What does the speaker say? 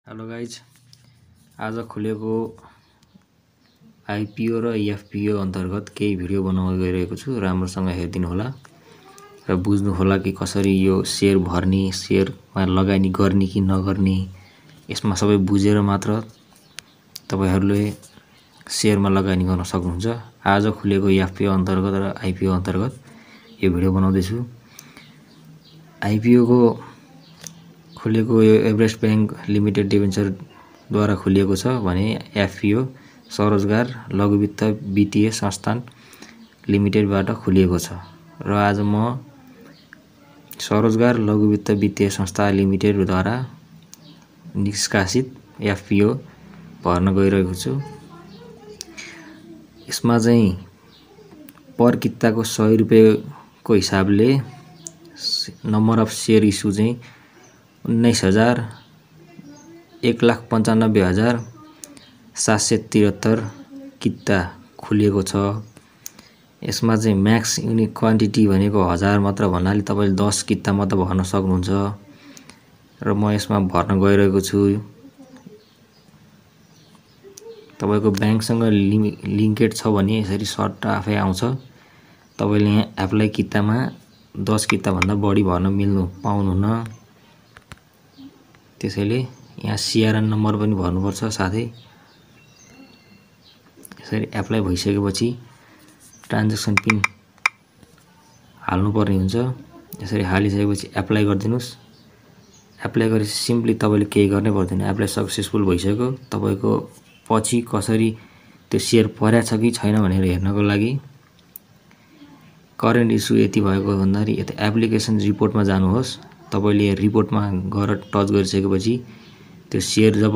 Hello guys, आज खुलेको IPO र FPO अन्तर्गत केही भिडियो बनाउन गइरहेको छु। राम्रोसँग हेरिदिनु होला र बुझ्नु होला कि कसरी यो सेयर भर्ने, सेयरमा लगानी गर्ने कि नगर्ने, यसमा सबै बुझेर मात्र तपाईहरुले सेयरमा लगानी गर्न सक्नुहुन्छ। आज खुलेको एफपिओ अन्तर्गत र आइपिओ अन्तर्गत यो भिडियो बनाउँदैछु। आइपिओ को खुलेको यो एभरेस्ट बैंक लिमिटेड डिबेन्चरद्वारा खुलिएको छ भने एफपिओ स्वरोजगार लघु वित्त वित्तीय संस्थान लिमिटेडबाट खुलिएको छ र आज म स्वरोजगार लघु वित्त वित्तीय संस्था लिमिटेडद्वारा निष्कासित एफपिओ भर्न गइरहेको छु। यसमा चाहिँ पर किताको 100 रुपैयाँको हिसाबले नम्बर अफ शेयर इस्यु चाहिँ 19,195,773 किता खुलिएको छ। यसमा चाहिँ म्याक्स युनिक क्वान्टिटी भनेको 1000 मात्र भन्नाले तपाईले 10 किता मात्र भर्न सक्नुहुन्छ र म यसमा भर्न गइरहेको छु। तपाईको बैंकसँग लिंकेड छ भने यसरी सर्ट आफै आउँछ। तपाईले यहाँ एप्लाई कितामा 10 किता भन्दा बढी भर्न पाउनुहुन्न। त्यसैले यहाँ सीआरएन नम्बर पनि भर्नुपर्छ। साथै यसरी एप्लाई भइसकेपछि ट्रान्ज्याक्सन पिन हाल्नुपर्ने हुन्छ। यसरी हालिसकेपछि एप्लाई गरिदिनुस्। एप्लाई गरेपछि सिम्पली तपाईले केही गर्नै पर्दैन। एप्लाई सक्सेसफुल भइसक्यो। तपाईको पछि कसरी त्यो शेयर पर्या छ कि छैन भनेर हेर्नको लागि करेन्ट इस्यु यति भएको भन्दाखेरि यता एप्लिकेसन रिपोर्टमा जानुहोस्। तपाईले रिपोर्टमा गएर टच गरिसकेपछि त्यो शेयर जब